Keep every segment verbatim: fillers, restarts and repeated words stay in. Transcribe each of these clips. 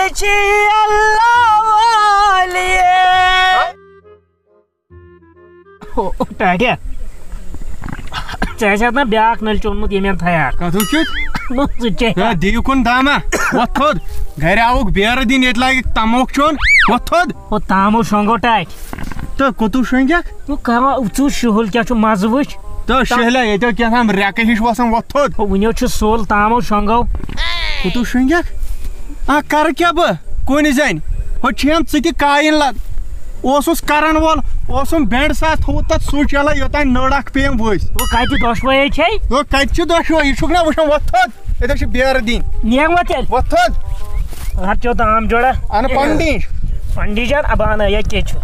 چھِ اللہ والیے۔ او، او، ٹاٹھیا۔ ژےٚ آسہِ ہا نہ بیٛاکھ نٔلۍ چوٚنمُت ییٚمٮ۪ن تھایاکھ۔ کَتھُک چھُ؟ نہ، ژٕ چےٚ۔ ہے، دِیِو کُن دامہ۔ وۄتھ تھوٚد۔ گرِ آوُکھ بیرٕ دِنۍ، ییٚتہِ لگہِ تموکھ چوٚن۔ وۄتھ تھوٚد۔ او، تامو شۄنٛگو ٹاٹھۍ۔ تہٕ کوٚتُو شۄنٛگکھ؟ او، کَران، ژٕ وٕچھ شُہُل کیٛاہ چھُ مَزٕ وٕچھ۔ تہٕ تا- شہلیا، ییٚتہِ کیٛاہ تام ریٚکہٕ ہِش وَسان، وۄتھ تھوٚد۔ او، وٕنہِ حظ چھُ سُل، تامو شۄنٛگو۔ کوٚتُو شۄنٛگکھ؟ آ، کَرٕ کیٛاہ بہٕ؟ کُنہِ زَنہِ۔ ہُہ چھِ یِم ژٕ تہِ کاین لد۔ اوسُس کرن وول، اوسُم بینڈ ساز تھوٚومُت تَتھ سُچ یَلَے، یوٚتام نٔر اکھ پیٚیَم ؤسۍ۔ او، کَتہِ دۄشوَے چھے؟ او، کَتہِ چھِ دۄشوَے؟ یہِ چھُکھ نہ وٕچھان، وۄتھ تھوٚد۔ ییٚتٮ۪تھ چھِ بیرٕ دِنۍ۔ نیر وۄتھ تیٚلہِ۔ وۄتھ تھوٚد۔ اَتھ چھُ دام جوڑا۔ اَنہٕ پنڈی۔ پنڈی جان، ابانہ، یہِ کیٛاہ چھُ؟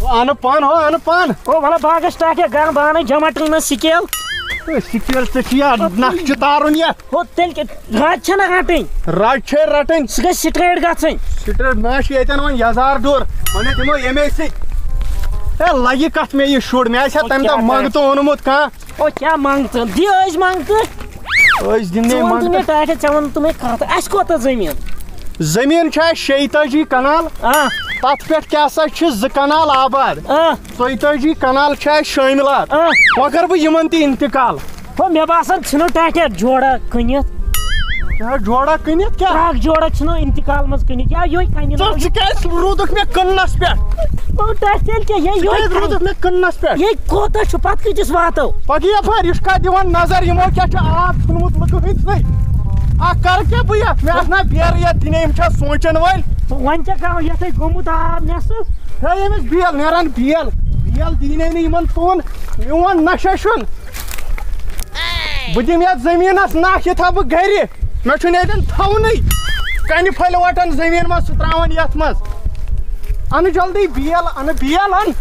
او، اَنہٕ پن، ہو، اَنہٕ پن۔ او، وَلہٕ باغس ٹاٹھیا گام بانہٕ جمع ٹرینس سکیل۔ او، سکیل ژےٚ چھِ یا نقشہٕ تارُن یَتھ۔ ہو، تیٚلہِ کیٛاہ؟ رَز چھَنہ رَٹٕنۍ۔ رَز چھے رَٹٕنۍ۔ سُہ گژھِ straight گژھٕنۍ۔ Straight، مےٚ چھُ ییٚتٮ۪ن وۄنۍ یَزار ڈوٗر۔ وۄنۍ دِمو ییٚمے سۭتۍ۔ ہے، لَگہِ کَتھ مےٚ یہِ شُر؟ مےٚ آسہِ ہا او، تَمہِ دۄہ کیٛاہ منٛگتہٕ اوٚنمُت کانٛہہ۔ او، کیٛاہ منٛگتہٕ؟ دِ أسۍ منٛگتہٕ۔ أسۍ دِمنے ژٕ وَن تہٕ منٛگتہٕ۔ مےٚ ٹاٹھیا، ژےٚ وَن تہٕ مےٚ کَتھ، اَسہِ کوٗتاہ زٔمیٖن؟ زٔمیٖن چھُ اَسہِ شیٚیہِ تٲجی کنال۔ آ۔ تَتھ پٮ۪ٹھ کیٛاہ سا چھِ زٕ کنال آباد۔ آ۔ ژۄیہِ تٲجی کنال چھِ اَسہِ شٲمِلات۔ آ۔ وۄنۍ کَرٕ بہٕ یِمَن تہِ اِنتِقال۔ ہو، مےٚ باسان ژھٕنو ٹاٹھیا جوڑا کٕنِتھ۔ کیٛاہ جوڑا کٕنِتھ کیٛاہ؟ ترٛکھ جوڑا ژھٕنو اِنتِقال منٛز کٕنِتھ۔ یا یُہے کَنہِ ژٕ، ژٕ کیٛازِ روٗدُکھ مےٚ کٕننَس پٮ۪ٹھ؟ او، ٹاٹھیا تیٚلہِ کیٛاہ؟ یہِ ژٕ یُہے کیٛازِ روٗدُکھ مےٚ کٕننَس پٮ۪ٹھ؟ یہِ کوٗتاہ چھُ؟ پَتہٕ کۭتِس واتو؟ پَتہٕ یَپٲرۍ رِشکا دِوان نظر، یِمو کیٛاہ چھُ آب ژھُنمُت لُکہٕ ہٕنٛدۍ سۭتۍ۔ اَکھ کَرٕ کیٛاہ بہٕ یَتھ؟ مےٚ آسہٕ نا بیرٕ یَتھ دِنہِ، یِم چھا سونٛچَن وٲلۍ؟ وۄنۍ کیٛاہ کَرو، یَتھ ہے گوٚمُت آب نٮ۪صٕف۔ ہے، ییٚمِس بیل نیران بیل، بیل دیٖنے نہٕ یِمَن کُن، میون نَشہ چھُنہٕ۔ بہٕ دِمہٕ یَتھ زٔمیٖنَس نَکھ، یہِ تھاوٕ بہٕ گَرِ۔ مےٚ چھُنہٕ ییٚتٮ۪ن تھاونٕے۔ کَنہِ پھٔلۍ وَٹان زٔمیٖن منٛز، سُہ ترٛاوان یَتھ منٛز۔ اَنہٕ جلدی بیل، اَنہٕ بیل، اَن۔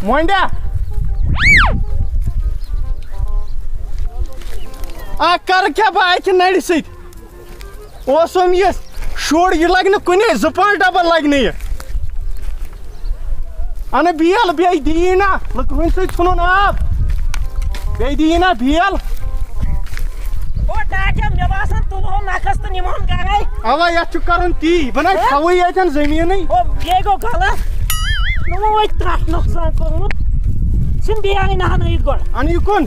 مۄنڈیا۔ آ، کَرٕ کیٛاہ بہٕ اَکہِ نَرِ سۭتۍ؟ اوسُم یہِ شُر، یہِ لَگہِ نہٕ کُنے، زٕ پانٛژھ ڈبہٕ لَگہِ نہٕ یہِ۔ اَنہٕ بیل، بیٚیہِ دِیی نہ، لُکہٕ ہٕنٛدۍ سۭتۍ ژھُنُن آب، بیٚیہِ دِیی نہ بیل۔ او ٹاٹھیا، مےٚ باسان، تُلہون نَکھَس تہٕ نِمہون گَرَے۔ اَوا، یَتھ چھُ کَرُن تی، بہٕ نَے ہہ؟ تھاوٕے ییٚتٮ۪ن زٔمیٖنٕے۔ او، یے گوٚو غلط۔ نہٕ وۄنۍ وۄنۍ ترٛٹھ نۄقصان کوٚرمُت۔ ژھٕن بیٚیہِ اَنٕنۍ نہَنٲیِتھ گۄڈٕ۔ اَنہٕ یہِ کُن؟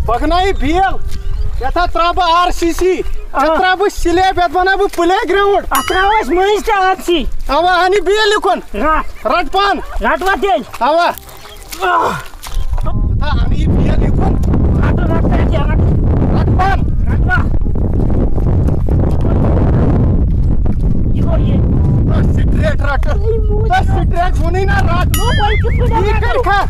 پَکناو یہِ بیل۔ یَتھ ہا ترٛاوٕ بہٕ آر سی سی۔ آ۔ یَتھ ترٛاوٕ بہٕ سِلیب، یَتھ بَناوٕ بہٕ پٕلے گرٛاوُنٛڈ۔ اَتھ ترٛاوو أسۍ مٔنٛزۍ تہِ آر سی۔ اَوا، اَن یہِ بیل یہِ کُن۔ رَٹھ۔ رَٹ پَن۔ رَٹ وَتھ تیٚلہِ۔ اَوا۔ آہ۔ تہٕ اَن یہِ بیل یہِ کُن۔ رَٹ، رَٹ، رَٹ، رَٹ۔ رَٹ پَن۔ رَٹ وَتھ۔ یہِ گوٚو یہِ۔ بَس سِٹریٹ رَٹ۔ بَس سِٹریٹ ووٚنُے نہ رَٹ۔ نو، وۄنۍ کِتھ پٲٹھۍ یہِ رَٹو؟ کَرِ کھا؟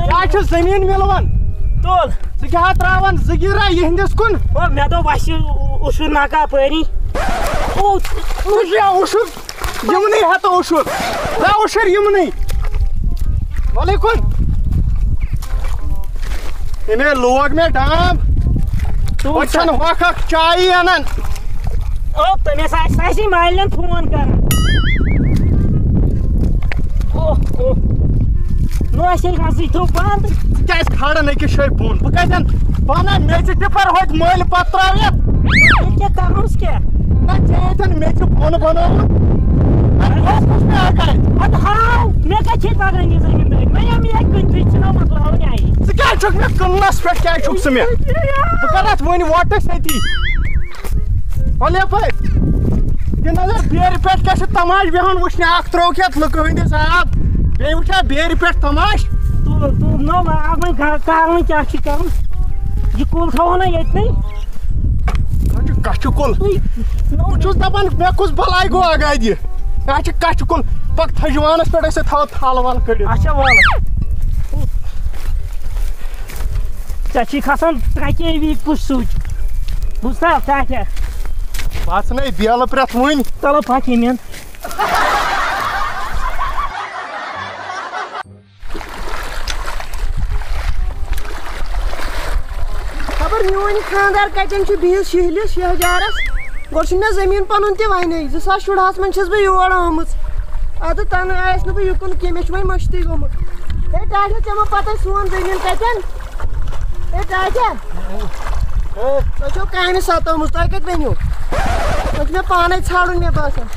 یہِ حظ چھُ زٔمیٖن مِلوَن۔ تُل۔ ژٕ کیٛاہ ہا ترٛاوان زٕ گِرا یِہِنٛدِس کُن؟ او، مےٚ دوٚپ وَسہِ اُشُر ناکاپٲری۔ او، ژٕ کیٛاہ اُشُر؟ یِمنٕے ہَتہٕ اُشُر۔ نہ اُشُر یِمنٕے۔ وعلیکُم۔ ییٚمے لوگ مےٚ ڈام۔ تُل وۄنۍ سا۔ چھَنہٕ ہۄکھ اَکھ چایی اَنان۔ او، تٔمِس آسہِ، آسہِ مالٮ۪ن فون کَران۔ اوہ، اوہ۔ نو، اَسہِ ہے نزدیٖک تھوٚو بنٛد۔ ژٕ کیٛازِ کھالان أکِس جایہِ بۄن؟ بہٕ کَتہِ اَنہٕ؟ بہٕ اَنہٕ میٚژِ ٹِپر ہوٚتہِ مٔلۍ پَتہٕ ترٛاوِتھ۔ تیٚلہِ کیٛاہ کَرُس کیٛاہ؟ نہ، ژےٚ ییٚتٮ۪ن میٚژِ بۄن بَنووُتھ۔ اَدٕ ہاو کُس مےٚ اَکھ اَتہِ؟ اَدٕ ہاو، مےٚ کَتہِ چھے تَگان یہِ زٔمیٖندٲری؟ وۄنۍ یِم یہِ کُنہِ پھِرِ چھِنہ مۄکلاوٕنۍ اَیی۔ ژٕ کیٛازِ چھُکھ مےٚ کٕننَس پٮ۪ٹھ کیٛازِ چھُکھ ژٕ مےٚ؟ بہٕ کَرٕ اَتھ وۄنۍ وۄٹہٕ سۭتی۔ وَلہٕ یَپٲرۍ۔ یہِ نظر بیرِ پٮ۪ٹھ کیٛاہ چھُ تماش بیٚہوان وٕچھنہِ؟ اَکھ ترٛووُکھ یَتھ لُکہٕ ہٕنٛدِس آب، بیٚیہِ وٕچھا بیرِ پٮ۪ٹھ تماش۔ تُل، تُل، نو، آ، وۄنۍ کا-، کَرُن کیٛاہ چھُ کَرُن؟ یہِ کُل تھاوو نا ییٚتنٕے؟ وۄنۍ چھُ کَچھُ کُل۔ تُہۍ، نو۔ بہٕ چھُس دَپان، مےٚ کُس بَلاے گوٚو اَگادِ؟ مےٚ چھُ کَچھُ کُل۔ پَک تھٔجوانَس پٮ۪ٹھ ٲسۍ تھاوان تھَل وَل کٔڑِتھ۔ اچھا، وَل۔ ژےٚ چھی کھسان ترٛےٚ کے وی کُس سُچ؟ بوٗزتھا، ژےٚ کیٛاہ؟ بہٕ ژھٕنے بیلہٕ پرٛٮ۪تھ وُنۍ۔ چلو، پَکھ ییٚمٮ۪ن۔ خبر میون یہِ خانٛدار کَتٮ۪ن چھُ بِہِتھ شِہلِس شہجارَس۔ گۄڈٕ چھُنہٕ مےٚ زٔمیٖن پَنُن تہِ وَنے۔ زٕ ساس شُرہَس منٛز چھَس بہٕ یور آمٕژ۔ اَدٕ تَنہٕ آیَس نہٕ بہٕ یُکُن کینٛہہ، مےٚ چھُ وۄنۍ مٔشتٕے گوٚمُت۔ ہے ٹاٹھیا، ژےٚ ما پَتہ سون زٔمیٖن کَتٮ۪ن؟ ہے ٹاٹھیا، تۄہہِ چھو کامہِ سَتٲومٕژ، تۄہہِ کَتہِ ؤنِو؟ وۄنۍ چھُ مےٚ پانے ژھانڈُن، مےٚ باسان۔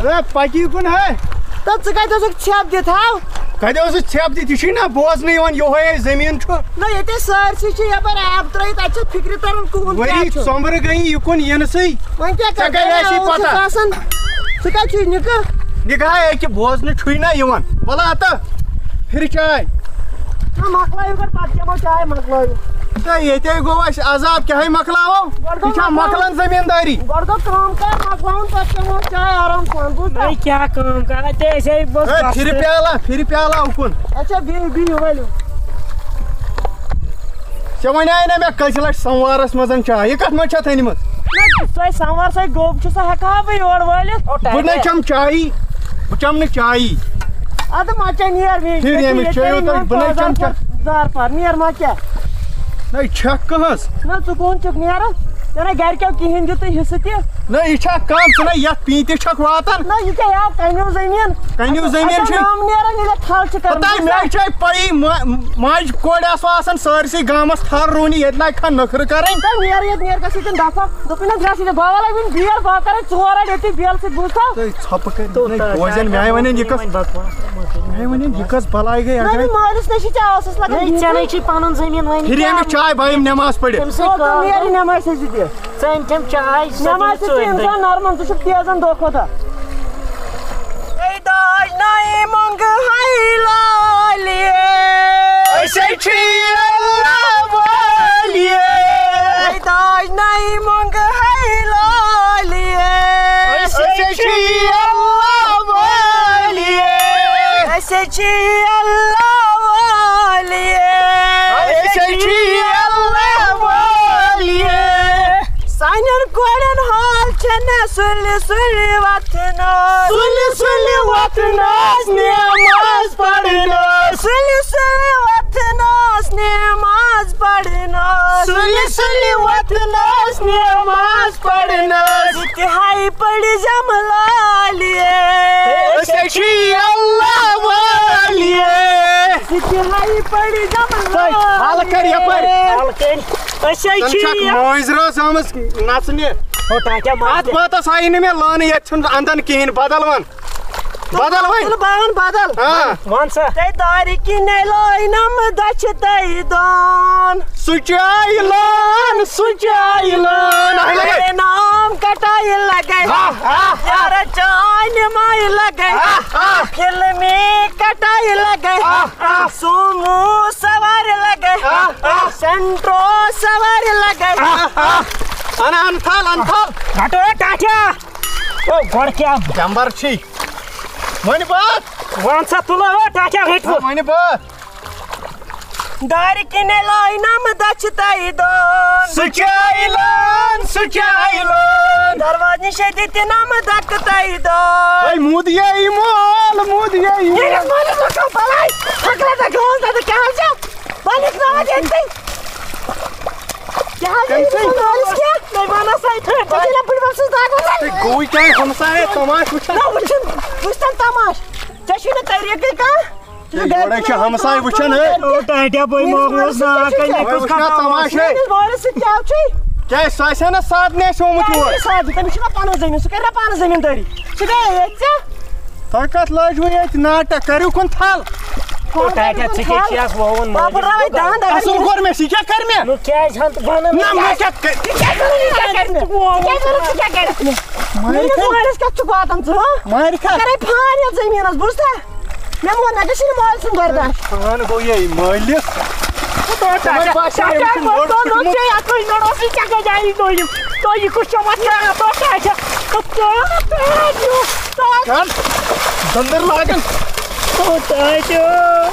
اے، پکی کُن ہے۔ تہٕ ژٕ کتہِ اوسُکھ ژھٮ۪پ دِتھ ہاو؟ کتہِ اوسُکھ ژھٮ۪پ دِتھ؟ یہِ چھُے نہ بوزنہٕ یِوان، یِہوے ہے زٔمیٖن چھُ۔ نہ، ییٚتہِ سٲرسٕے چھِ یپٲرۍ آب ترٲیِتھ، اتہِ چھِ فکرِ تران کُہُنٛد کیٛاہ ؤری چھُ۔ ژۄمبرٕ گٔیی یِکُن یِنسٕے۔ وۄنۍ کیٛاہ ژےٚ کَرٕ؟ کَتہِ آسی گرے پتہ؟ اوسُکھ آسان۔ ژٕ کتہِ چھُے نِکہٕ؟ نِکہٕ ہے أکہِ بوزنہٕ چھُے نہ یِوان۔ وَلہٕ ہتا، پھِرِ چاے۔ نہ، مۄکلٲیِو گۄڈٕ، پتہٕ چٮ۪مو چاے، مۄکلٲیِو۔ تہٕ ییٚتے گوٚو اَسہِ عذاب، کیٛاہ ہے مۄکلاوو؟ گۄڈٕ گوٚو یہِ چھا مۄکلاوُن۔ مۄکلان زٔمیٖندٲری؟ گۄڈٕ گوٚو کٲم کار مۄکلاوُن، پتہٕ چٮ۪مو چاے آرام سان، بوٗزتھا؟ ہے، کیٛاہ کٲم کار؟ اَتے أسۍ ہے بس ہے، پھِرِ بستہٕ۔ پیالہ، پھِرِ پیالہ اُکُن۔ اچھا، بِہِو، بِہِو، ؤلِو۔ ژےٚ وَنیٛاے نہ مےٚ کٔژِ لَٹہِ سَموارَس منٛز چاے، یہِ کَتھ منٛز چھَتھ أنمٕژ؟ نہ، سۄے سَموار، سۄے گوٚب چھُ، سۄ ہٮ۪کہٕ ہا بہٕ یورٕ وٲلِتھ؟ بہٕ نَے چَمہٕ چایی، بہٕ چَمہٕ نہٕ چایی۔ اَدٕ ما چےٚ نیر، مےٚ پھِر ییٚمِس ییٚتہِ چیٚیِو کَرِ تُہۍ، مےٚ بہٕ نَے بازار چَمہٕ چا-، پَتہٕ زار پَر، نیر ما چےٚ۔ نَے چھَکھ کٕہٕنٛز؟ نہ، ژٕ کون چھُکھ نیران؟ ژےٚ نَے گَرِکٮ۪و کِہیٖنۍ دیُتُے حِصہٕ تہِ۔ نہ، یہِ چھا کم؟ ژٕ نہ یتھ پیٖنتِس چھکھ واتان۔ نہ، یہِ کیٛاہ یہِ آو کنیو زٔمیٖن؟ کنیو زٔمیٖن اچھا، چھُ۔ نام نیران ییٚلہِ تھل چھِ کران، پتہ بوٗزتھا؟ مےٚ چھے پَیی، ما-، ماجہِ کورِ آسو آسان سٲرسٕے گامس تھل رُونہِ، ییٚتہِ لگہِ کھا نٔکھرٕ کرٕنۍ۔ تہٕ نیر ییٚتہِ، نیر گژھِ ییٚتٮ۪ن دفع۔ دوٚپُن نہ درٛاس ییٚتہِ، بابا لگہِ وٕنہِ بیل، بہٕ کرے ژور اَڑِ ییٚتہِ بیل سۭتۍ، بوٗزتھا؟ تُہۍ ژھۄپہٕ کٔرِو۔ تو نہ، تَتھ بوزن کیٛاہ مےٚ آیہِ وَنہِ یہِ کَتھ۔ وۄنۍ بکواس مہ کٔرِو۔ مےٚ آیہِ وَنہِ یہِ کَتھ بلاے گٔے نہ، اَکھ نہ، گٔے۔ مٲلِس نہ چھِ ژےٚ آسَس لگان ہے، بیل۔ ژےٚ نَے چھُے پَنُن زٔمیٖن وۄنۍ۔ پھِر ییٚمِس چاے بہٕ یِم نٮ۪ماز پٔرِتھ۔ تٔمۍ سٕے تو کٲم۔ نیر یہِ نٮ۪ماز سۭتۍ دِ۔ ژٕ أنۍ تٔمۍ چاے، سۄ نٮ۪ماز دِیِو سۭتۍ ژٕ چھُ أنۍ تٔمۍ۔ اِنسان نرمان، ژٕ چھُکھ تیزن دۄہ کھۄتہٕ دۄہ۔ اے داج ناے مۄنٛگہٕ ہاے لالہِ۔ أسۍ ہے چھِ اللہ وٲلۍ۔ اے داج ناے مۄنٛگہٕ ہاے لالہِ۔ أسۍ ہے چھِ اللہ وٲلۍ۔ أسۍ ہے چھِ اللہ وٲلۍ۔ أسۍ ہے چھِ اللہ وٲلۍ۔ سانٮ۪ن کورٮ۪ن حال چھَنہٕ سُلہِ سُلہِ وۄتھنَس۔ سُلہِ سُلہِ وۄتھنَس نٮ۪ماز پَرنَس۔ سُلہِ سُلہِ وۄتھنَس نٮ۪ماز پَرنَس۔ سُلہِ سُلہِ وۄتھنَس نٮ۪ماز پَرنَس۔ ژٕ تہِ ہاے پٔرۍ زٮ۪مہٕ لالہِ۔ أسۍ ہے چھِ اللہ وٲلۍ۔ ژٕ تہِ ہاے پٔرۍ زٮ۪مہٕ تُہۍ حل کٔرۍ یَپٲرۍ۔ لالہِ۔ حل کٔرۍ۔ أسۍ ہے زَن چھِ چھَکھ یہِ۔ مٲنٛزِ رٲژ آمٕژ نَژنہِ۔ ہو، تۄہہِ کیٛاہ اَتھ مَسلہٕ؟ بٲتَس آیہِ نہٕ مےٚ لٲنٕے، ییٚتہِ چھُنہٕ اَندَن کِہیٖنۍ، بدل وَن۔ بدل وۄنۍ۔ تُلہٕ بہٕ اَنہٕ بدل۔ ہاں۔ وَن سا۔ تَے دارِ کِنے لٲنَم دَچھِ تَے دان۔ سُہ چاے لٲن، سُہ چاے لٲن۔ اَہَن حظ۔ میرے نام کٹائی لگے۔ آہ، آہ، آہ۔ یارا چانہِ ماے لگے۔ آہ، آہ۔ فلمی کٹائی لگے۔ آہ، آہ۔ سومو سوارِ لگے۔ آہ، آہ۔ سینٹرو سوارِ لگے۔ آہ، آہ۔ اَن، اَن تھل، اَن تھل۔ رَٹو ٹاٹھیا۔ او، گۄڈٕ کیٛاہ؟ جمبر چھی۔ وۄنۍ بات۔ وَن سا تُلو، او، ٹاٹھیا رٔٹِو۔ وۄنۍ بات۔ دارِ کِنے لٲنَم دَچھِ تَے دان۔ سُہ چاے لٲن، سُہ چاے لٲن۔ دروازٕ نِشے دِتِنَم دَکہٕ تَے دان۔ ہے، موٗد یے مول، موٗد یے مول۔ میٛٲنِس مٲلِس مہ کَر بَلاے۔ پھَکھ لَگا گانٛز لَگا، کیٛاہ حظ چھِ؟ بَلِک ناو دِتِنۍ۔ کیٛاہ حظ چھِ؟ کٔمۍ سٕنٛدۍ؟ مٲلِس کیٛاہ؟ مےٚ وَن سا یِتھَے پٲٹھۍ۔ ژےٚ چھُے نہ بٕڈبَب سٕنٛز دَگ وَنان؟ ہے، گوٚوٕے کیٛاہ ہمسایہِ تَماش وٕچھان؟ نہ، وٕچھُن، وٕچھتَن تَماش۔ ژےٚ چھُے نہٕ طریٖقٕے کانٛہہ۔ ژٕ چھُکھ یورے گَرِ چھِ تہِ ہمساے وٕچھان، ہے۔ او ٹاٹیا بٲے میٛٲنِس مٲلِس ماگوس سۭتۍ ناو کیٛاہ کَنہِ چھُے؟ کُس وٕچھنا کھَسان تَماشے؟ میٛٲنِس مٲلِس سۭتۍ کیٛاہ چھُے؟ کیٛازِ سُہ آسہِ ہا نہٕ سادنہِ اَسہِ آمُت کیٛازِ یور۔ سادٕ؟ تٔمِس چھُنہ پَنُن زٔمیٖن، سُہ کَرِ نہ پانَس زٔمیٖندٲری؟ سُہ گٔیے ییٚتہِ ژےٚ؟ تۄہہِ کَتھ لٲجوٕ ییٚتہِ ناٹک؟ کٔرِو کُن تھل۔ او ٹاٹیا، ژٕ کیٛاہ چھِ اَتھ وووُن مٲلِس؟ بہٕ پھٕٹراوَے دَنٛد اگر اَصٕل کوٚر مےٚ، ژٕ کیٛاہ کَرِ مےٚ؟ نہ، کیٛازِ ہَن تہٕ وَنان نہ، مےٚ کیٛاہ کَرِ؟ ژٕ کیٛازِ وَنان ژٕ کیٛاہ کَرِ مےٚ؟ ژٕ کیٛازِ وَنان ژٕ کیٛاہ کَرِ مےٚ؟ مارِ میٛٲنِس کھا؟ مٲلِس کَتھ چھُکھ واتان ژٕ، ہہ؟ مارِ کھا؟ ژٕ کَرَے فان یَتھ زٔمیٖنَس، بوٗزتھا؟ مےٚ ووٚن، مےٚ گژھِ نہٕ مٲلۍ سُنٛد برداش۔ پان گوٚو یے مٲلِس۔ تو ٹاٹیا، تِمَن باسیو ٹاٹیا، أمۍ سُنٛد تو لوٚڑ تو پھُٹمُت۔ ژےٚ یَتھ وٕنۍ لوٚڑ اوسُے، ژےٚ کیٛاہ جایہِ دوٚیِم؟ تو یہِ کُس چھُ وۄنۍ کران؟ تو ٹاٹیا، تو ٹاٹیا۔ کَر؟ دٔنٛدٕر لاگان۔ تو ٹاٹیا۔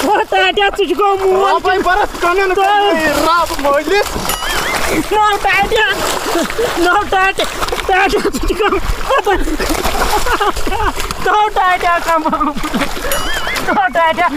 تو ٹاٹیا، ژٕ چھُکھ گوٚمُت۔ رۄبَے برس کنن تو۔ رب مٲلِس۔ نو ٹاٹیا۔ نو ٹاٹیا۔ ٹاٹیا، ژٕ چھُکھ گوٚمُت۔ تو ٹاٹیا کم۔ تو ٹاٹیا۔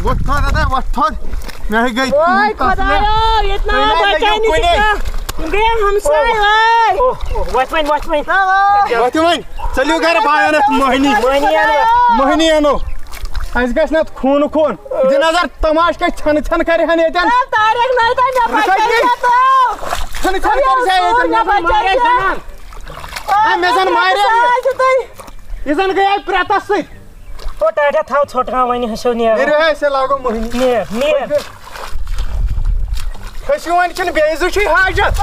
وۄتھ تھوٚد، ادا، وۄتھ تھوٚد۔ مےٚ ہے گٔے وٲے تسلے۔ خۄدایو، ییٚتہِ نہ تُہۍ نہ بچاے لٔگِو نہٕ کُنے۔ کانٛہہ۔ یِم گٔے ہمساے، وٲے۔ اوہ، اوہ، وۄتھ وۄنۍ، وۄتھ وۄنۍ۔ وۄتھ وۄنۍ۔ ژٔلِو گرٕ، بہٕ انہٕ اَتھ مۄہنی۔ مۄہنی انہٕ۔ مۄہنی انو۔ اَسہِ گژھِ نہ اَتھ خوٗنہٕ خوٗن۔ دِ نظر، تماش کتہِ ژھٮ۪نہٕ ژھٮ۪نہٕ کرِ ہن ییٚتٮ۪ن۔ ہے، طارق ناے تۄہہِ مےٚ رُکٲے بچٲے دِ۔ یَتھ۔ ژھٮ۪نہٕ ژھٮ۪نہٕ کر سے ییٚتٮ۪ن، مےٚ زن مارے زنان۔ ہے، مےٚ زن مارے۔ ہمساے چھِ تُہۍ۔ یہِ زن گٔیے پرٛٮ۪تس سۭتۍ۔ او ٹاٹھا، تھاو ژھۄٹھ کانٛہہ وۄنۍ، ہسو نیر۔ نیرِو ہے، أسۍ ہے لاگو مۄہنی۔ نیر، نیر۔ کھٔسِو وۄنۍ، چھُنہٕ بیٚیہِ زٕ چھُے حاجت۔